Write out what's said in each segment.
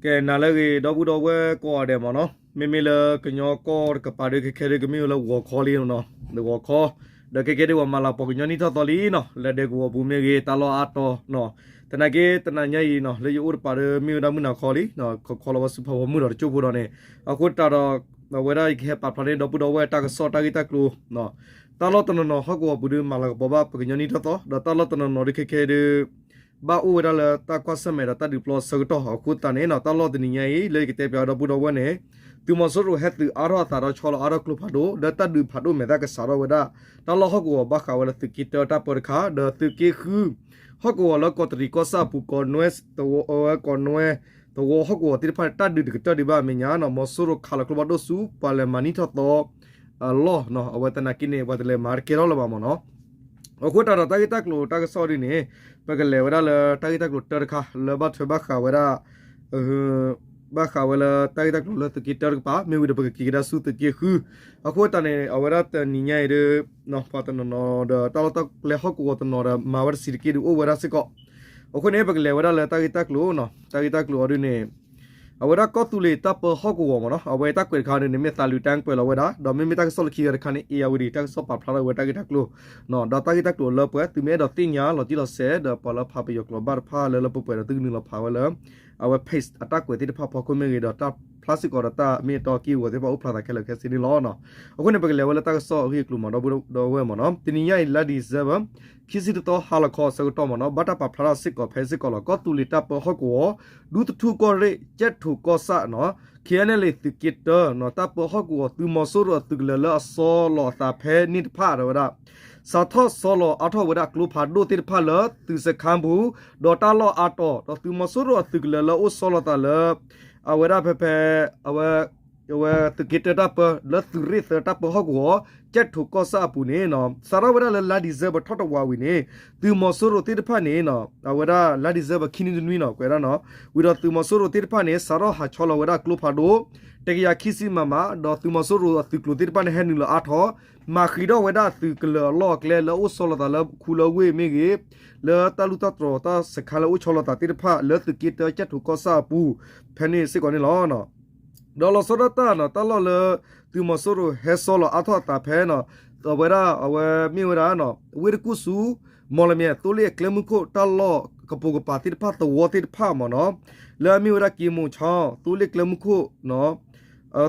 ကဲ နၤလၢအဂ့ၤ ဒီပုၢ်ဒီဝဲၢ်ကိးဂၤဒဲးမ့ၢ်နီၤ, မ့မ့ၢ်လၢကညီကီၢ်တကပၤဒီး ခဲခဲဒုးကမ့ၢ်ဝဲလၢဂီၤခီလံနီၤ, ဂီၤခီ, ဒီးခဲခဲဒုးပှၤမၤလၤကပီၤကညီနံၣ်ထီၣ်သီလံနီၤ, လၢဒဲကဝီၤပူၤမ့ၢ်ဂ့ၤ တၢ်လီၢ်အါတီၤနီၤ, သနာ်က့တနၤညါအံၤနီၤ လၢယအိၣ်တပၤဒီးမ့ၢ်ဝဲဒၣ်မုၢ်နၤခီလံ, ခီခီလီၤဝဲဆူဖးဖီမုၢ်ဒီးတကၠိၢ်ဖိဒီးန့ၣ်, အဃိသတးဒီး အဝဲဒၣ် ယကဟဲပာ်ဖျါန့ၢ်ဒီပုၢ်ဒီဝဲၢ်တၢ်ကစီၣ်တၢ်ဂ့ၢ်တၢ်ကျိၤ တၢ်လီၢ်တနီၤနီၤဟီၣ်ကဝီၤပူၤဒီး မၤလၤကပီၤဘၣ်ပကညီနံၣ်ထီၣ်သီ, ဒီးတၢ်လီၢ်တနီၤနီၤဒီးခဲခဲဒုး ဘၣ်အိၣ်ဝဲဒၣ်လၢတၢ်ကွၢ်ဆၢၣ်မဲာ်ဒီးတၢ်ဒုးပျီအဆၢကတီၢ် အဃိသတးန့ၣ်နီၤ တၢ်လီၢ်တနံၤညါအံၤ လၢယကတဲပၠးဒီပုၢ်ဒီဝဲၢ်န့ၣ်, သုးမီၤစိရိၤဟဲသုးအါထီၣ်အသးဒီးဆီလီၤအါထီၣ်ကျိဖးဒိၣ် လၢတၢ်ဒုးဖးဒိၣ်မဲာ်သၣ်ကစးထီၣ်ဝဲဒၣ် တၢ်လီၢ်ဟီၣ်ကဝီၤဘၣ်ဃးဝဲလၢသုးက့တၢတၢ်ပၢတခါ ဒီးသုးက့ဃု ဟီၣ်ကဝီၤလၢကီးတရံးကီၢ်ဆၣ်အပူၤ ကီးနွဲ သဝီ ကီးနွဲ သဝီဟီၣ်ကဝီၤသ့ၣ်တဖၣ်န့ၣ် တၢ်ဒုးတကတၢၢ်ဒံးဘၣ်အမဲာ်ညါနီၤ မီၤစိရိၤခးလီၤကျိဖးဒိၣ်ဆူ ပှၤလဲၤမၤနံၣ်ထီၣ်သီ အလီၢ်နီၤ အဝဲသနာ်က့န့ၣ် ပှၤတလဲၤမၤတကဲထီၣ်လၢၤဘၣ်မ့ၢ်နီၤ, အဃိသတးဒီးတၢ်ဂ့ၢ်တၢ်ကျိၤတၢ်ကစီၣ်ဒ်န့ၣ်, ပကလဲၤဝဲဒၣ်လၢတၢ်ဂ့ၢ်တၢ်ကျိၤတၢတခါ လၢဘၣ်ထွဲဘၣ်ဃးဝဲဒၣ် ဘၣ်ဃးဝဲလၢတၢ်ဂ့ၢ်တၢ်ကျိၤလၢသုးက့တၢတကပၤ မ့ၢ်ဝံၤဒီးပကက့ၤကဒါဆူသုးက့ဃု, အဃိသတးန့ၣ် အဝဲဒၣ်တနံၤညါအံၤဒီး ပှၤတနီၤနီၤဒီးတၢ်လီၢ်တၢ်ကျဲဟီၣ်ကဝီၤတနီၤဒီးမၤဝဲတဆံးတက့ၢ်ဒုးအိၣ်ဝဲဒၣ်စ့ၢ်ကီး, အဃိန့ၣ် ပကလဲၤဝဲဒၣ်လၢတၢ်ဂ့ၢ်တၢ်ကျိၤနီၤ တၢ်ဂ့ၢ်တၢ်ကျိၤအီၤဒ်န့ၣ် အဝဲဒၣ်ကီၢ်သူလ့ၤတၢ်ပၢဟီၣ်ကဝီၤမ့ၢ်နီၤ အဝဲတၢ်ကွဲးတခါန့ၣ် မ့ၢ်သးလူၤတၢ်ကွဲးလီၤဝဲဒၣ် ဒီးမ့မ့ၢ်တၢ်ကစီၣ်လၢခံဂၤတခါန့ၣ် အ့ၣ်ယၣ်ဝတံၤ တၢ်ကစီၣ်ပာ်ဖျါထီၣ်ဝဲတၢ်ဂ့ၢ်တၢ်ကျိၤ ဒီးတၢ်ဂ့ၢ်တၢ်ကျိၤလၢပှဲၤ သုမ့ၢ်အဲၣ်ဒိးသ့ၣ်ညါလီၤတံၢ်လီၤဆဲး ဒီးပှၤလၢဖးပယီၤကျိာ်ဘၣ်တဖၣ်လၢလၢပှဲၤပှဲၤဒီးသုကနုာ်လီၤဖးဝဲလၢ အဝဲ page အတၢ်ကွဲးသ့ၣ်တဖၣ်ဖီခိၣ်မ့ၢ်ဂ့ၤ ဒီးတၢ်ဖျါစ့ၢ်ကီးဒီးတၢ်မ့ၢ်အတီအက့ၢ်အဂီၤသ့ၣ်တဖၣ်အိၣ်ဖျါသးခဲလၢာ်ခဲဆ့န့ၣ်လီၤ. အဃိန့ၣ် ပကလဲၤဝဲလၢတၢ်ကစီၣ်အဂ့ၢ်အကျိၤမ့ၢ်ဒီပုၢ်ဒီဝဲၢ်မ့ၢ်နီၤ တနံၤညါအံၤလါ December ခံဆံတသီ ဟါလီၤခီအဆၢကတီၢ်မ့ၢ်နီၤ ဘၣ်တၢ်ပာ်ဖျါထီၣ်စ့ၢ်ကီးဖဲစ့ၢ်ကီးလီၤ ကီၢ်သူလ့ၤတၢ်ပၢဟီၣ်ကဝီၤ ဒူသထူၣ်ကီၢ်ရ့ၣ် ကၠဲၣ်ထိၣ်ကီၢ်ဆၣ်နီၤ KNLA သုးက့တၢနီၤ တၢ်ပၢဟီၣ်ကဝီၤ သုးမီၤစိရိၤအသုးကလၢၤလၢအဆီလီၤအသးဖဲန့ၣ်တဖၣ်ဝဲဒၣ် စးထီၣ်ဆီလီၤအါထီၣ်ဝဲဒၣ်ကျိဖးဒိၣ်သ့ၣ်တဖၣ်လၢသုးစခါပူၤ ဒီးတၢ်လီၢ်အါတီၤ ဒီးသုးမီၤစိရိၤအသုးကလၢၤလၢအိၣ်ဆီလီၤသးလၢ အဝဲဒၣ်ဖဲဖဲ အဝဲ အဝဲသုးက့တၢတၢ်ပၢ လၢသုးရ့ၣ်သၢတၢ်ပၢဟီၣ်ကဝီၤ ကၠဲၣ်ထိၣ်ကီၢ်ဆၣ်အပူၤန့ၣ် စးထီၣ်ဝဲဒၣ်လၢလါ December ထီၣ်တဝးဝံၤန့ၣ် သုးမီၤစိရိၤသ့ၣ်တဖၣ်န့ၣ် အဝဲဒၣ်လါ December ခံနွံတနွံနီၤ ကွဲးဒၣ်နီၤ ဝံၤဒီးသုးမီၤစိရိၤသ့ၣ်တဖၣ်န့ၣ် စးထီၣ်ဟးဆီလီၤဝဲဒၣ်ကျိဖးဒိၣ် တကယၤခံဆံ MM ဒီးသုးမီၤစိရိၤအသုးကျိၤသ့ၣ်တဖၣ်န့ၣ် ဟဲနုာ်လီၤအါထီၣ် မၤဃံးထီၣ်ဝဲဒၣ်အသုးကလၢၤအလီၢ်အကျဲလၢအိၣ်ဆီလီၤသးလၢခူလၢဝ့ၢ်မ့ၢ်ဂ့ၤ လၢတၢ်လူၢ်တၢ်တြီၤတၢ်စခါလၢအိၣ်ဆီလီၤသးသ့ၣ်တဖၣ် လၢသုးက့တၢ ကၠဲၣ်ထိၣ်ကီၢ်ဆၣ်အပူၤ ဖဲန့ၣ်စ့ၢ်ကီးန့ၣ်လီၤ. ဒီးလီၤဆီဒၣ်တၢ်နီၤ တၢ်လီၢ်လၢ သုးမီၤစိရိၤဟဲဆီလီၤအါထီၣ်အသးဖဲနီၤ အဝဲဒၣ် အဝဲမ့ၢ်ဝဲဒၣ် ဝ့ၢ်တကူၣ်ဆူ မီၣ်လမၠဲၣ် သိလ့ၣ်အကျဲမုၢ်ခိၣ် တၢ်လီၢ်ကပိာ်ကပၤသ့ၣ်တဖၣ် သဝီသ့ၣ်တဖၣ်မ့ၢ်နီၤ လၢအမ့ၢ်ဝဲဒၣ် က့မိၤဆီ သိလ့ၣ်ကျဲမုၢ်ခိၣ်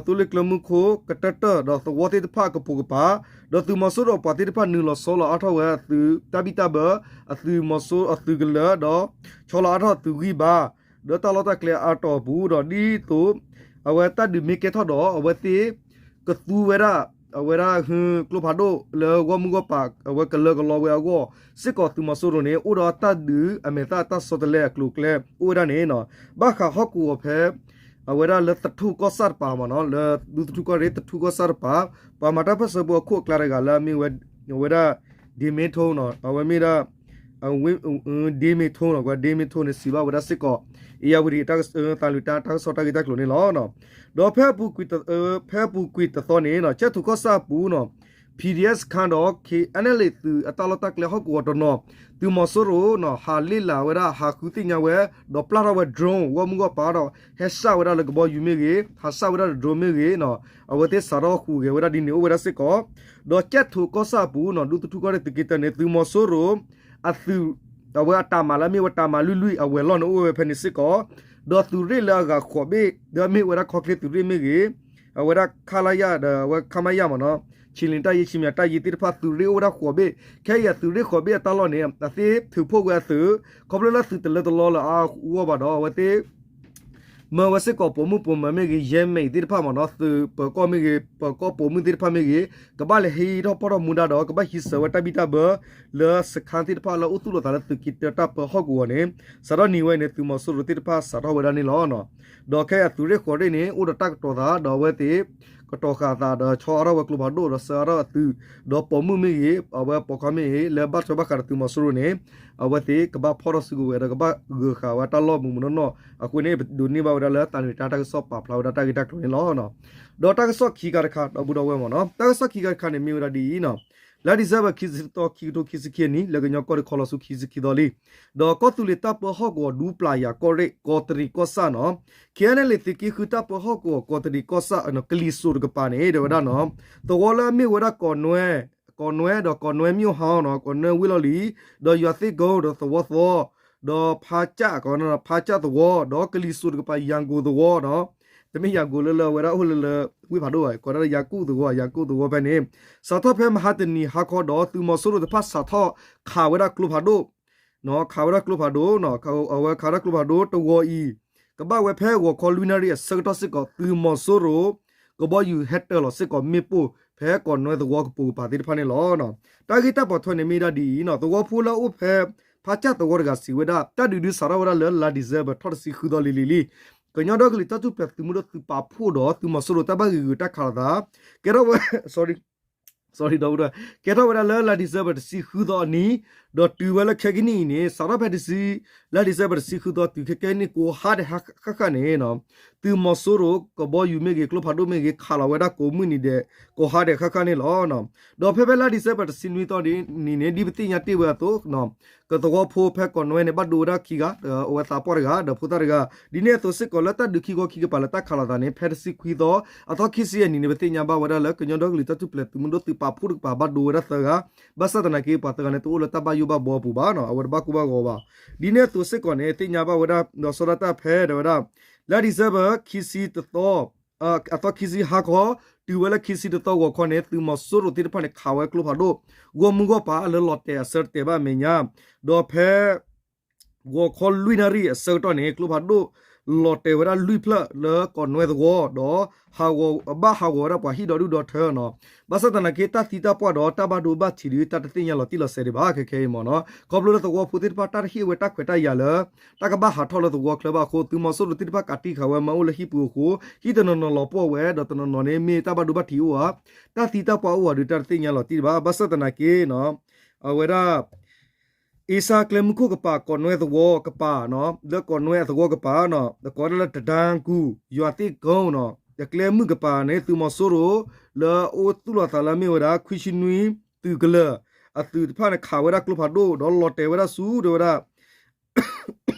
သိလ့ၣ်ကျဲမုၢ်ခိၣ် ကတၢၢ်တၢၢ် ဒီးသဝီသ့ၣ်တဖၣ်ကပိာ်ကပၤ ဒီးသုးမီၤစိရိၤပှၤသ့ၣ်တဖၣ်နုာ်လီၤဆီလီၤအါထီၣ်ဝဲအသုးတၢ်ဘံၣ်တၢ်ဘၢ အသုးမီၤစိရိၤအသုးကလၢၤ ဒီးဆီလီၤအါထီၣ်သုးဂံၢ်ဘါ လၢတၢ်လီၢ်တၢ်ကျဲအါတီၤအပူၤ ဒီးဒ်သိး အဝဲတၢ်ဒုးမ့ၢ်ကဲထီၣ်ဒီး အဝဲသ့ၣ် ကသူဝဲဒၣ် အဝဲဒၣ် ကျိဖးဒိၣ်လၢဂီၢ်မုၢ်ဂီၢ်ပၤ အဝဲကလၢကလီဝဲအဂီၢ် စ့ၢ်ကီးသုးမီၤစိရိၤန့ၣ် အိၣ်ဒီးတၢ်ဒုးအမဲာ်သၣ်တၢ်ဆီတလဲအကျိၤအကျဲ အိၣ်ဝဲဒၣ်န့ၣ် ဘၣ်ဃးဟီၣ်ကဝီၤဖဲ အဝဲဒၣ်လၢသထူၣ်ကီၢ်ဆၣ်တပၤမ့ၢ်နီၤ လၢဒူသထူၣ်ကီၢ်ရ့ၣ်သထူၣ်ကီၢ်ဆၣ်တပၤ ပှၤမၤတၢ်ပၢၢ်ဆၢဖိအခိၣ်အကျါတဂၤလၢအမ့ၢ်ဝဲ အဝဲဒၣ် ဒ့မ့ထိနီၤ အဝဲမ့ၢ်ဒၣ် ဒ့မ့ထိနီၤ ကွဲးဒ့မ့ထိန့ၣ် စံးဘၣ်ဝဲဒၣ်စ့ၢ်ကီး အ့ၣ်ယၣ်ဝတံၤ သးလွံၢ်တၢ် တၢ်ကစီၣ်တၢ်ဂ့ၢ်တၢ်ကျိၤန့ၣ်လီၤ. ဒီးဖဲအပူၤကွံာ်တသီန့ၣ် ကၠဲၣ်ထိၣ်ကီၢ်ဆၣ်အပူၤနီၤ PDF စခန်းဒီး KNLA သုးအတၢ်လီၢ်တၢ်ကျဲဟီၣ်ကဝီၤတနီၤ သုးမီၤစိရိၤနီၤ ဟးလေ့လာဝဲဒၣ် ဟးဃုသ့ၣ်ညါဝဲ ဒီးပျၢ်ထီၣ်ဝဲ drone ဂီၢ်မုၢ်ဂီၢ်ပၤဒီး ဟဲစှၢ်ဝဲဒၣ်လၢကဘီယူၤမ့ၢ်ဂ့ၤ ဟးစှၢ်ဝဲဒၣ်ဒီး drone မ့ၢ်ဂ့ၤနီၤ အဝဲသ့ၣ်စးထီၣ်ဟူးဂဲၤဝဲဒၣ်ဒ်န့ၣ်အိၣ်ဝဲဒၣ်စ့ၢ်ကီး ဒီးကၠဲၣ်ထိၣ်ကီၢ်ဆၣ်အပူၤနီၤ ဒူသထူၣ်ကီၢ်ရ့ၣ်သုးက့တၢန့ၣ် သုးမီၤစိရိၤ အသုး အဝဲအတၢ်မၤလၢအမ့ၢ်ဝဲတၢ်မၤလွံၢ်လွံၢ်အဝဲၤလီၢ်န့ၣ်အိၣ်ဝဲဖဲန့ၣ်စ့ၢ်ကီး ဒီးသုးရ့ၣ်လၢအဂၤဃိးဘ့ၣ် ဒီးအမ့ၢ်ဝဲဒၣ်ခီချ့သုးရ့ၣ်မ့ၢ်ဂ့ၤ အဝဲဒၣ်ခလရ ဒီးအဝဲခမရမ့ၢ်နီၤ ခြေလျင်တပ်ရင်း ခြေလျင်တပ်ရင်းသ့ၣ်တဖၣ်သုးရ့ၣ်အိၣ်ဝဲဒၣ်ဃိးဘ့ၣ် ခဲအံၤအသုးရ့ၣ်ဃိးဘ့ၣ်အတၢ်လီၢ်န့ၣ် အသ့ထုးဖှိၣ်ဝဲအသုး ခီဖျိလၢသုးတလၢတလီလၢအဂီၢ်ဘၣ်ဒီး အဝဲသ့ၣ် မၢဝဲစ့ၢ်ကီးပိာ်မုၣ်ပိာ်မၢၤမ့ၢ်ဂ့ၤ ရဲမင်းသ့ၣ်တဖၣ်မ့ၢ်နီၤ သုးပၢၤကီၢ်မ့ၢ်ဂ့ၤ ပၢၤကီၢ်ပိာ်မုၣ်သ့ၣ်တဖၣ်မ့ၢ်ဂ့ၤ ကဘၣ်လဲၤဟံးထီၣ်ဖီၣ်ထီၣ်မူဒါဒီး ကဘၣ်ဟံးစၢၤဝဲတၢ်ဘံၣ်တၢ်ဘၢ လၢစခန်းသ့ၣ်တဖၣ်လၢအိၣ်သူၣ်လီၤသးလၢသုးက့တၢတၢ်ပၢဟီၣ်ကဝီၤန့ၣ် စးထီၣ်နံၤဝဲန့ၣ် သုးမီၤစိရိၤသ့ၣ်တဖၣ်စးထီၣ်ဝဲဒၣ်န့ၣ်လီၤ. ဒီးခဲအံၤအသုးရ့ၣ်ဃိးရ့ၣ်န့ၣ် အိၣ်ဒီးတၢ်ကတီၤသး ဒီးအဝဲသ့ၣ် ကတီၤဃာ်သးဒီးဆီအါထီၣ်ဝဲကျိဖးဒိၣ်ဒီးစၢအါထီၣ်အသုး ဒီးပိာ်မုၣ်မ့ၢ်ဂ့ၤ အဝဲပိာ်ခွါမ့ၢ်ဂ့ၤ လၢဘၣ်ထွဲဘၣ်ဃးဒီးသုးမီၤစိရိၤန့ၣ် အဝဲသ့ၣ်ကဘၣ်ဖီၣ်ထီၣ်စုကဝဲၤဒီးကဘၣ်ဂၢၤဃာ်ဝဲတၢ်လီၢ်မုၢ်မုၢ်နီၢ်နီၢ် အဃိန့ၣ် ပဒိးန့ၢ်ဘၣ်ဝဲဒၣ်လၢသးနံၤတၢ်တၢ်ကစီၣ်ပာ်ဖျါဝဲဒၣ်တၢ်ဂ့ၢ်တၢ်ကျိၤန့ၣ်လီၤ. ဒီးတၢ်ကစီၣ်ခံခါတခါ ဒီပုၢ်ဒီဝဲၢ်မ့ၢ်နီၤ တၢ်ကစီၣ်ခံခါတခါန့ၣ်မ့ၢ်ဝဲဒၣ်ဒ်အံၤနီၤ လါ December ခံဆံတသီ ခံကထိခံဆံခံနံၣ် လၢကညီကီၢ်ဒုးခီလီၤဆူခံဆံခံသီလံ. ဒီးကီၢ်သူလ့ၤတၢ်ပၢဟီၣ်ကဝီၤဒူပျၢ်ယၤကီၢ်ရ့ၣ် ကီးတရံးကီၢ်ဆၣ်နီၤ ခ့ၣ်အဲၣ်အဲၣ်လ့ၣ် သုးက့ဃုတၢ်ပၢဟီၣ်ကဝီၤ ကီးတရံးကီၢ်ဆၣ် ကလံၤစိးတကပၤန့ၣ် တဲဝဲဒၣ်နီၤ သဝီလၢအမ့ၢ်ဝဲဒၣ်ကီးနွဲ ကီးနွဲဒီးကီးနွဲမၠိၣ်ဟါနီၤ ကီးနွဲဝ့ၢ်လီၢ်လံၤ ဒီးယွၤသ့ၣ်ကိဒီးသဝီသီ ဒီးဖါကၠၣ် ဖါကၠၣ်သဝီ ဒီးကလံၤစိးတကပၤ ယၤကိာ်သဝီနီၤ တမ့ၢ်ယၤကိာ်လၢလၢဝဲဒၣ်အိၣ်လၢလၢ ဝ့ၢ်ဖးဒိၣ်ဘၣ် ကိးဒၣ်လၢယၤကိာ်သဝီ ယၤကိာ်သဝီဖဲန့ၣ် စးထီၣ်ဖဲမဟါတနံၤဟါခီဒီး သုးမီၤစိရိၤတဖၣ်စးထီၣ်ခးဝဲဒၣ်ကျိဖးဒိၣ် ခးဝဲဒၣ်ကျိဖးဒိၣ် အဝဲခးဒၣ်ကျိဖးဒိၣ်တဝီအံၤ ကဘၣ်ဝဲဖဲဂီၤခီလွံၢ်နၣ်ရံၣ်အဆၢကတီၢ်စ့ၢ်ကီး သုးမီၤစိရိၤ ကဘီယူၤဟဲတၢၤလီၤစ့ၢ်ကီးမ့ၣ်ပိၢ် ဖဲကီးနွဲသဝီကပိာ်ကပၤသ့ၣ်တဖၣ်န့ၣ်လီၤ. တၢ်ဂ့ၢ်တၢ်ပိာ်ထွဲန့ၣ်မ့ၢ်ဒၣ်ဒ်အံၤနီၤ သဝီဖိလၢအအိၣ်ဖဲ ဖါကၠၣ်သဝီတဂၤစံးဝဲဒၣ် တၢ်ဒုးဒုးစးထီၣ်ဝဲဒၣ်လၢလါ December ထီၣ်တဆံဃုသီလံၤလံၤလံၤ ကညီဒီကလုာ်တၢ်ထူၣ်ဖျဲးသုးမုၢ်ဒိၣ်သုးပာ်ဖှိၣ်ဒီးသုးမီၤစိရိၤတၢ်ဘၣ်ဂ့ၢ်ဂုာ်တၢ်ခးလိာ်သး ကဲထီၣ်ဝဲ sorry ကဲထီၣ်ဝဲဒၣ်လၢလါ December တဆံဃုသီအနံၤ ဒီးတုၤဝဲလၢခဲကနံၣ်အံၤန့ၣ် စးထီၣ်ဖဲတဆံ လါ December တဆံဃုသီတုၤခဲကနံၣ်ကိးဟါဒဲးဃၣ်ဃၣ်န့ၣ် သုးမီၤစိရိၤကဘီယူၤမ့ၢ်ဂ့ၤ ကျိဖးဒိၣ်မ့ၢ်ဂ့ၤ ခးလီၤဝဲဒၣ်ကိးမုၢ်နံၤဒဲး ကိးဟါဒဲးဃၣ်ဃၣ်န့ၣ်လီၤ. ဒီးဖဲဖဲလါ December တဆံနွံသီန့ၣ်န့ၣ် ဒ်ပသ့ၣ်ညါတ့ၢ်ဝဲအသိး ကသဝီဖိဖဲကီးနွဲန့ၣ် ဘၣ်ဒိဝဲဒၣ်ခံဂၤ အဝဲသးပှၢ်တဂၤ ဒီးဖိသၣ်တဂၤ ဒ်န့ၣ်အသိးစ့ၢ်ကီးလၢတၢ်ဒုးခံခီခံကပၤလၢတၢ်ခးလိာ်သးန့ၣ် ဖဲတဆံခွံသီ အသီခံဆံအနံၤန့ၣ် ပသ့ၣ်ညါဘၣ်ဝဲဒၣ်လၢ ကညီဒီကလုာ်တၢ်ထူၣ်ဖျဲးသုးမုၢ်ဒိၣ်သုးပာ်ဖှိၣ်တကပၤဘၣ်ဒိဝဲဒၣ်သၢဂၤ ဘၣ်ဆၣ်သနာ်က့ ပှၤသၢဂၤန့ၣ် တအိၣ်လၢတၢ်ဘၣ်ယိၣ်ဘၣ်ဘှီအပူၤဘၣ်နီၤ အဝဲတဘၣ်ကိၢ်ဘၣ်ဂီၤဘၣ်. ဒ်န့ၣ်အသိးစ့ၢ်ကီးန့ၣ် သ့ၣ်ညါဘၣ်ဝဲဒၣ် ဒီးစီၤဒၣ်တၢ်ဖဲတဲဝဲဒၣ် လါ December ခံဆံတသီ အသီခံဆံဟါခီ တုၤဝဲလၢခံဆံတသီဂီၤခီန့ၣ် သုးမီၤစိရိၤသ့ၣ်တဖၣ်န့ၣ် ခးဝဲကျိဖးဒိၣ် ဂီၢ်မုၢ်ဂီၢ်ပၤလၢလီၤတဲာ်အဆၢတတဲာ်ဘၣ်အမဲာ်ညါ ဒီးဖဲ ဂီၤခီလွံၢ်နၣ်ရံၣ်အဆၢကတီၢ်န့ၣ် ကျိဖးဒိၣ်လီၤတဲာ်ဝဲဒၣ်လွံၢ်ဖျၢၣ်လၢကီးနွဲသဝီ ဒီးဟးဂီၤ ဘၣ်ဟးဂီၤဝဲဒၣ်ပှၤဟံၣ်ဒီဒူၣ်ဒီထၢနီၤ ဘၣ်ဆၣ်သနာ်က့ တၢ်သံတၢ်ပှၢ်ဒီးတၢ်ဘၣ်ဒိဘၣ်ထံးဒီး တၢ်တသ့ၣ်ညါလီၤတံၢ်လီၤဆဲးဒံးဘၣ် ခဲခဲအံၤမ့ၢ်နီၤ ခီဖျိလၢသဝီဖိသ့ၣ်တဖၣ်တၢ်တဟ့ၣ်ဝဲတၢ်ခွဲးတၢ်ယာ်လၢ တၢ်ကဘၣ်ဟးထီၣ်လၢသဝီချၢဘၣ်အဃိ သုးမီၤစိရိၤသ့ၣ်တဖၣ်ကးတံၢ်ဃာ်ဝဲမၤအိၣ်လၢဟံၣ်ပူၤအဃိ ဟံၣ်တနီၤနီၤလီၤပှီၢ်ဝဲ ဒီးတနီၤနီၤန့ၣ် မ့ၢ်တၢ်ဘၣ်ဒိဘၣ်ထံးအိၣ်ဧါ တၢ်သံတၢ်ပှၢ်အိၣ်ဧါဒီး တၢ်တသ့ၣ်ညါလီၤတံၢ်ဒံးဘၣ် ဘၣ်ဆၣ်သနာ်က့နီၤ အဝဲဒၣ် အ့စါကျဲမုၢ်ခိၣ်ကပၤ ကီးနွဲသဝီကပၤနီၤ လၢကီးနွဲအသဝီကပၤနီၤ ကိးဝဲဒၣ်လၢတဒါကူ ယွၤသ့ၣ်ကိနီၤ အကျဲမုၢ်ကပၤန့ၣ် သုးမီၤစိရိၤ လၢအအိၣ်သူၣ်လီၤသးလၢအမ့ၢ်ဝဲဒၣ် ခွံဆံနွံ သုးကလၢၤ အသုးတဖၣ်န့ၣ် ခးဝဲဒၣ်ကျိဖးဒိၣ် ဒီးလီၤတဲာ်ဝဲဒၣ်ဆူ တဲဝဲဒၣ်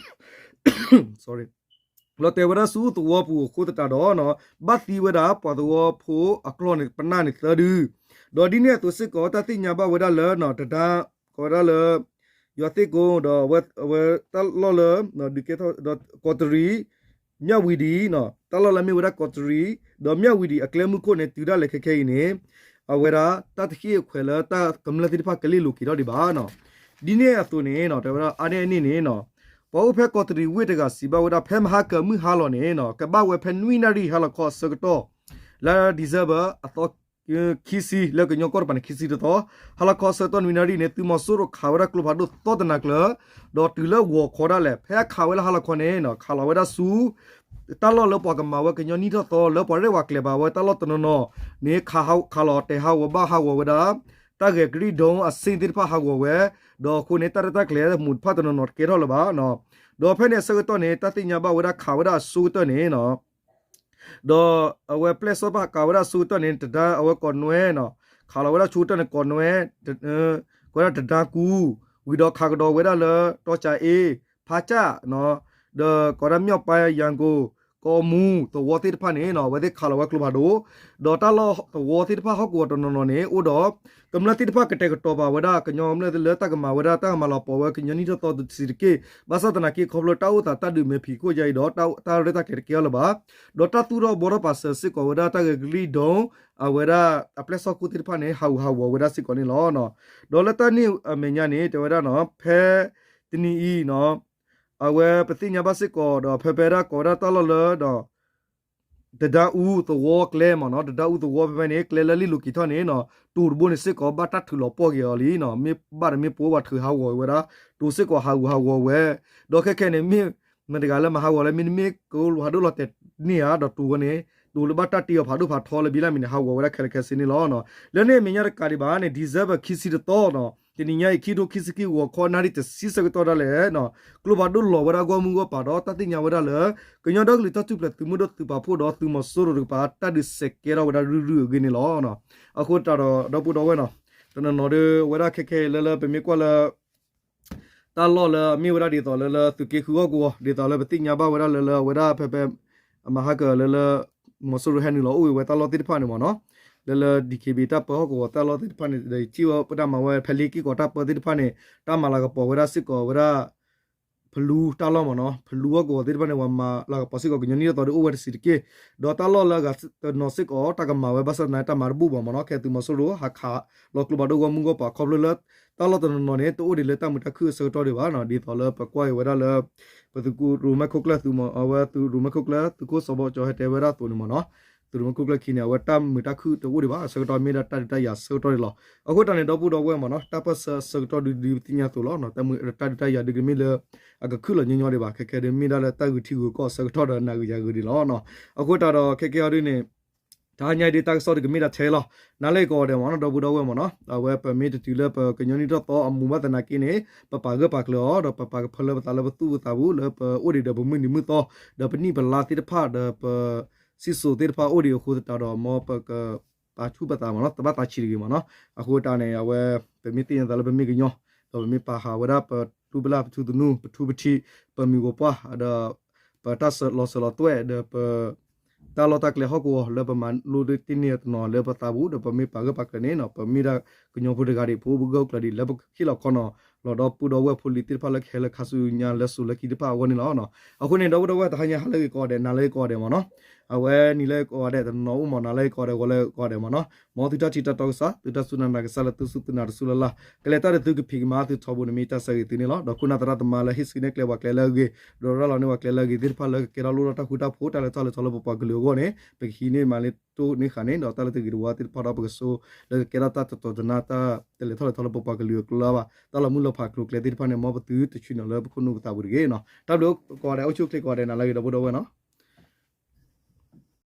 လီၤတဲာ်ဝဲဒၣ်ဆူသဝီပူၤအဃိသတးဒီး ဘၣ်သံဝဲဒၣ်ပှၤသဝီဖိအကျီၢ်န့ၣ် ပနၢ်န့ၣ်သၢဒု ဒီးဒ်န့ၣ်အသိးစ့ၢ်ကီး တၢ်သ့ၣ်ညါဘၣ်ဝဲဒၣ်လၢ တဒါ ကိးဝဲဒၣ်လၢ ယွၤသ့ၣ်ကိဒီး အဝဲတၢ်လီၢ်လၢ ဒုးကဲထီၣ်ဒီးကီးတရံး မၠၣ်ဝံၤဒံး တၢ်လီၢ်လၢအမ့ၢ်ဝဲဒၣ်ကီးတရံး ဒီးမၠၣ်ဝံၤဒံးအကျဲမုၢ်ခိၣ်န့ၣ် တုၤဒၣ်လဲာ်ခဲခဲအံၤန့ၣ် အဝဲဒၣ်တၢ်တဟ့ၣ်အခွဲးလၢတၢ်ကမျၢၢ်သ့ၣ်တဖၣ်ကလ့ၢ်လိာ်က့ၤထီၣ်ဒံးဘၣ်နီၤ ဒ်န့ၣ်အသိးန့ၣ် တဲဝဲဒၣ်အါန့ၢ်အန့ၣ်န့ၣ် ပှၤအိၣ်ဖဲကီးတရံးဝ့ၢ်တဂၤစံးဘၣ်ဝဲဒၣ် ဖဲမဟါကမုၢ်ဟါလီၤန့ၣ် ကဘၣ်ဝဲဖဲနွံနၣ်ရံၣ်ဟါလီၤခီအဆၢကတီၢ် လါ December အသီ ခံဆံ လၢကညီကီၢ်တပၤန့ၣ် ခံဆံတသီ ဟါလီၤခီအဆၢကတီၢ်နွံနၣ်ရံၣ်န့ၣ် သုးမီၤစိရိၤခးဝဲဒၣ်ကျိဖးဒိၣ်သီတနၤကျၢၤ ဒီးတုၤလၢဂီၤခီဒၣ်လဲာ် ဖဲအခးဝဲလၢဟါလီၤခီန့ၣ် ခးလီၤဝဲဒၣ်ဆူ တၢ်လီၢ်လၢပှၤကမၤဝဲကညီနံၣ်ထီၣ်သီ လၢပှၤရဲၣ်ပှၤကျဲၤဘၣ်ဝဲတၢ်လီၢ်တနီၤနီၤန့ၣ် ခးလီၤတဲာ်ဟးဂီၤဘၣ်ဟးဂီၤဝဲဒၣ် တၢ်ဂဲၤကရံၣ်ဒိအဆ့ၣ်သ့ၣ်တဖၣ်ဟးဂီၤဝဲ ဒီးအဃိန့ၣ် တၢ်ရဲၣ်တၢ်ကျဲၤမူးတဖၣ်တနီၤနီၤတကဲထီၣ်လၢၤဘၣ် ဒီးဖဲန့ၣ်အဆၢကတီၢ်န့ၣ် တၢ်သ့ၣ်ညါဘၣ်ဝဲဒၣ်ခးဝဲဒၣ်အဆိကတၢၢ်န့ၣ် ဒီးအဝဲပျဲၢ်စီၤပၤကးဝဲဒၣ်အဆိကတၢၢ်န့ၣ် တဒါအဝဲကီးနွဲနီၤ ခးလီၤဝဲဒၣ်ဆိကတၢၢ်န့ၣ် ကီးနွဲ ကီးဒၣ်တဒါကူ ဝံၤဒီးခးကဒီးဝဲဒၣ်လၢ တီကၠၤအ့ ဖါကၠၣ် ဒီးကီးဒၣ်မၠီၣ်ပၢ်ယၤကိာ် ကီးမူ သဝီသ့ၣ်တဖၣ်န့ၣ်နီၤ အဝဲသ့ၣ်ခးလီၤဝဲကျိဖးဒိၣ် ဒီးတၢ်လီၢ်သဝီသ့ၣ်တဖၣ်ဟီၣ်ကဝီၤတနီၤနီၤန့ၣ် အိၣ်ဒီး ကမျၢၢ်သ့ၣ်တဖၣ်ကတဲာ်ကတီၤပာ်ဝဲဒၣ် ကညီကမျၢၢ်လၢတၢ်ကမၤဝဲဒၣ်တၢ်ကမၤလီၤပာ်ဝဲကညီနံၣ်ထီၣ်သီတဆံးတက့ၢ် ဘၣ်ဆၣ်သနာ်က့ခီဖျိတၢ်အိၣ်သးတၢ်ဒုးမဲာ်ဖံးခိၣ်ယါအံၤဒီး တၢ်ရဲၣ်တၢ်ကျဲၤတကဲထီၣ်လၢၤဘၣ် ဒီးတၢ်သူၣ်ထီၣ်ဘှီထီၣ်ပာ်စၢၤစ့ၢ်ကီးဝဲဒၣ်တၢ်ဂဲၤကရံၣ်ဒိ အဝဲဒၣ်အပျဲၢ်စီၤခိၣ်သ့ၣ်တဖၣ်န့ၣ် ဟးဂူာ်ဟးဂီၤဝဲဒၣ်စ့ၢ်ကီးန့ၣ်လီၤ. ဒီးလၢတၢ်န့ၣ်အမဲာ်ညါန့ၣ် တဲဝဲဒၣ်နီၤ ဖဲတနံၤအံၤနီၤ အဝဲပသ့ၣ်ညါဘၣ်စ့ၢ်ကီးဒီး ဖဲဖဲဒၣ်ကိးဝဲဒၣ်တၢ်လီၢ်လၢဒီး တဒါအူသဝီကျဲမ့ၢ်နီၤ တဒါအူသဝီဖဲဖဲန့ၣ် ကျဲလၢလ့ၢ်လိၤက့ၤထီၣ်န့ၣ်နီၤ တိၤတဘိန့ၣ်စ့ၢ်ကီး ဘၣ်တၢ်ထုးလီၤပှီၢ်က့ၤအီၤလံနီၤ မ့ၢ်ဘၣ်တမ့ၢ်ပိဝဲထုးဟးဂီၤဝဲဒၣ် တိၤစ့ၢ်ကီးဟးဂူာ်ဟးဂီၤဝဲ ဒီးခဲခဲန့ၣ် မ့ၢ်မတၤတဂၤလၢမၤဟးဂီၤလၢ မ့တမ့ၢ်ကအိၣ်လၢဖးဒိၣ်လီၤတဲာ်န့ၢ်ဧါ ဒီးတိၤဝဲန့ၣ် တိၤလၢဘၣ်တၢ်တ့အီၤဖးဒိၣ်ဖးထီလၢဘံလၢ်မံၤန့ၣ် ဟးဂီၤဝဲဒၣ်ခဲလၢာ်ခဲဆ့န့ၣ်လီၤ. လၢန့ၣ်အမဲာ်ညါတကးဒံးဘၣ်န့ၣ် December ခံဆံတသီနီၤ တနံၤညါအံၤ ခံကထိခံဆံခံ ဂီၤခီနၣ်ရံၣ်တဆံဆၢကတီၢ်ဒၣ်လဲာ်နီၤ ကျိဖးဒိၣ်လီၤဝဲဒၣ်ဂီၢ်မုၢ်ဂီၢ်ပၤဒီး တၢ်သ့ၣ်ညါဝဲဒၣ်လၢ ကညီဒီကလုာ်တၢ်ထူၣ်ဖျဲးသုးမုၢ်ဒိၣ်သုးပာ်ဖှိၣ်ဒီးသုးမီၤစိရိၤတကပၤ တၢ်ဒုးစဲးကဲထီၣ်ဝဲဒၣ်ရုၢ်ရုၢ်အဂ့ၢ်န့ၣ်လီၤ. အဃိသတးဒီး ဒီပုၢ်ဒီဝဲၢ်နီၤ တနီၤနီၤဒီး အဝဲဒၣ်ခဲခဲအံၤလၢလၢပမ့ၢ်ကွၢ်လၢ တၢ်လီၢ်လၢအမ့ၢ်ဝဲဒၣ်ဒ်သိးလၢလၢသုးက့ဃုဟီၣ်ကဝီၤ ဒ်သိးလၢပသ့ၣ်ညါဘၣ်ဝဲဒၣ်လၢလၢအဝဲဒၣ်ဖဲဖဲ အမၤဟါကၢၤလၢလၢ မီၤစိရိၤဟဲနုာ်လီၤအိၣ်ဝဲတၢ်လီၢ်သ့ၣ်တဖၣ်န့ၣ်မ့ၢ်နီၤ, လၢလၢ DKBA တၢ်ပၢဟီၣ်ကဝီၤတၢ်လီၢ်သ့ၣ်တဖၣ်န့ၣ် ဒီးယထံၣ်ဝဲပတၢ်မၤဝဲဖဲလ့က့ၢ်ကီးတၢ်ပၢသ့ၣ်တဖၣ်န့ၣ် တၢ်မၤလၤကပီၤဝဲဒၣ်စ့ၢ်ကီးဝဲဒၣ် ဖလူတၢ်လီၢ်မ့ၢ်နီၤ, ဖလူဟီၣ်ကဝီၤသ့ၣ်တဖၣ်န့ၣ် ပှၤမၤလၤကပီၤစ့ၢ်ကီး ကညီနံၣ်ထီၣ်သီဒီးအိၣ်ဝဲတဆံးတက့ၢ်. ဒီးတၢ်လီၢ်လၢအဂၤတနီၤစ့ၢ်ကီး တၢ်ကမၤဝဲဘၣ်ဆၣ်သနာ်က့တၢ်မၤတဘူၣ်ဘၣ်မ့ၢ်နီၤ, ခဲသုးမီၤစိရိၤဟးခးလီၤကျိဖးဒိၣ်ဂီၢ်မုၢ်ဂီၢ်ပၤခီဖျိလၢ တၢ်လီၢ်တနီၤနီၤန့ၣ် တအိၣ်ဒံးလၢတၢ်မုာ်တၢ်ခုၣ်အဆၢကတီၢ်ဒံးဘၣ်နီၤ, ဒ်သိးလၢပကွၢ်က့ၤဝဲဒၣ်လၢ ပသုးခိၣ်ရိၣ်မဲခိၣ်ကျၢၢ်သုးမီၤ အဝဲသုးရိၣ်မဲခိၣ်ကျၢၢ် သုးခိၣ်စီၤဘီကၠီဟဲတဲဝဲဒၣ်အသိးန့ၣ်မ့ၢ်နီၤ, သုးရိၣ်မဲခိၣ်ကျၢၢ်ခံန့ၣ် အဝဲတၢ်မုာ်တၢ်ခုၣ်တအိၣ်ဒံးဘၣ် အဆၢကတီၢ်မ့ၢ်ဒၣ်တၢ်ဒုးတၢ်ယၤအဆၢကတီၢ်န့ၣ်လီၤ. အဃိတၢ်န့ၣ် ဒီပုၢ်ဒီဝဲၢ်မ့ၢ်နီၤ တၢ်ပၢၢ်ဆၢအဆၢကတီၢ်ဒုဒုပသ့ၣ်ညါအသိးလီၤ, တၢ်မုာ်တၢ်ဒုးတၢ်ယၤဒုကမ့ၢ်လၢ အကခုၣ်လီၤညီညီဒံးဘၣ်, ခဲခဲဒုးမ့ၢ်ဒၣ်လၢတၢ်ဂုာ်ထံဂုာ်ကီၢ်အဆၢကတီၢ်ဒီးနၤဂုာ်ယၤဂုာ်ဒံးလီၤ. အဃိတၢ်ဒီးခဲခဲအံၤဒုန့ၣ် တဟါညါအံၤဒုတၢ်ကစီၣ်ဒုကမ့ၢ်ဒၣ်ထဲလီၤ, နၤလၢယကီးဂၤဒဲးမ့ၢ်နီၤ ဒီပုၢ်ဒီဝဲၢ်မ့ၢ်နီၤ, အဝဲပမ့ၢ်တတုၤလၢပကညီနံၣ်ထီၣ်သီအမူးဘၣ်သနာ်က့န့ၣ် ပပာ်ဂၢၢ်ပာ်ကျၢၤအီၤ ဒီးပပာ်ကဖၢလၢပသးလၢပသူၣ်ပသးပူၤ လၢပအိၣ်ဒံးဒီးပမုၢ်နံၤမုၢ်သီ ဒီးပနံၣ်ပလါသ့ၣ်တဖၣ် ဒီးပစံၣ်စိၤသ့ၣ်တဖၣ်အိၣ်ဒံးအဃိသတးဒီး မ်ပကပာ်ထူပသးမ့ၢ်နီၤ သဘၣ်သးဆံးတဂ့ၤမ့ၢ်နီၤ. အဃိတၢ်န့ၣ် အဝဲ ပမ့ၢ်သ့ၣ်ညါသးလၢပမ့ၢ်ကညီ ဒီးပမ့ၢ်ပာ်ဃာ်ဝဲဒၣ်ပတူၢ်ပလၢ်ပထူသနူ ပထူပထံး ပမုၢ်ပပှၢ် ဒီး ပတၢ်လီၤစၢၤလီၤသွဲၣ် ဒီးပ တၢ်လီၢ်တၢ်ကျဲဟီၣ်ကဝီၤလၢပမၤလိတ့ၢ်န့ၢ်တနီၤလၢပသးပူၤ ဒီးပမ့ၢ်ပာ်ဂၢၢ်ပာ်ကျၢၤန့ၣ်နီၤ ပမ့ၢ်ဒၣ်ကညီဖိတဂၤဒံး ပအိၣ်ဂၢၢ်ကျၢၤဒံး လၢပဟ့ၣ်လီၤခီနီၤလီၤဒီပုၢ်ဒီဝဲၢ်ဖိလံၤသ့ၣ်တဖၣ်လၢကဟဲလၢခါဆူညါလၢစိၤလၢကံသ့ၣ်တဖၣ်အဂီၢ်န့ၣ်လီၤ. အဃိန့ၣ် ဒီပုၢ်ဒီဝဲၢ်တဟါညါဟါလၢအဂ့ၤကိးဂၤဒဲး နၤလၢအဂ့ၤကိးဂၤဒဲးမ့ၢ်နီၤ, အဝဲနံၤလၢအဂ့ၤကိးဂၤဒဲး တနီၤအိၣ်မ့ၢ်နၤလၢအဂ့ၤကိးဂၤဒဲး ဂီၤလၢအဂ့ၤကိးဂၤဒဲးမ့ၢ်နီၤ, မ်သုတၢ်ထံၣ်တၢ်တီကစၢ် သုတၢ်စူၢ်တၢ်နာ်ကစၢ်လၢသုစူၢ်သုနာ်တစူၢ်လၢ်လၢ် ကလဲၤတၢ်ဒီးသုကဖံးကမၤသုထီဘိန့ၣ်မ့ၢ်တၢ်ဆၢဂ့ၤသုန့ၣ်လီၤ. ဒီးခိၣ်နၢ်သရၣ်သမါလၢဟ့ၣ်ဆှၢန့ၢ်ကျဲပှၤကျဲလၢအဂ့ၤ ဒီးရၤလီၤန့ၢ်ပှၤကျဲလၢအဂ့ၤသ့ၣ်တဖၣ်လၢကကဲထီၣ်လိၣ်ထီၣ်တၢ်ဃူတၢ်ဖိး တၢ်လဲၤထီၣ်လဲၤထီလၢပပှၤကလုာ်အဂီၢ်န့ၣ် ပကဟံးန့ၢ်မၤလၢတိၢ်န့ၢ်ဃာ်န့ၣ် ဒီးတၢ်လၢတဂ့ၤတဝါသ့ၣ်တဖၣ်ဒီးပကဆိ လၢကကဲထီၣ်တၢ်တတီၤတနါ တၢ်တလဲၤထီၣ်လဲၤထီလၢပပှၤကလုာ်အကျါဘၣ် တၢ်လီၤမုၢ်လီၤဖးကျိၤကျဲသ့ၣ်တဖၣ်န့ၣ် မ်ပသုတဆှံနီၤလၢပခိၣ်နူာ်ပသးပူၤတဂ့ၤနီၤ. တၢ်ဘျုးကိးဂၤဒဲး အိၣ်ဆူၣ်အိၣ်ချ့ကိးဂၤဒဲး နၤလၢအဂ့ၤဒီပုၢ်ဒီဝဲၢ်နီၤ.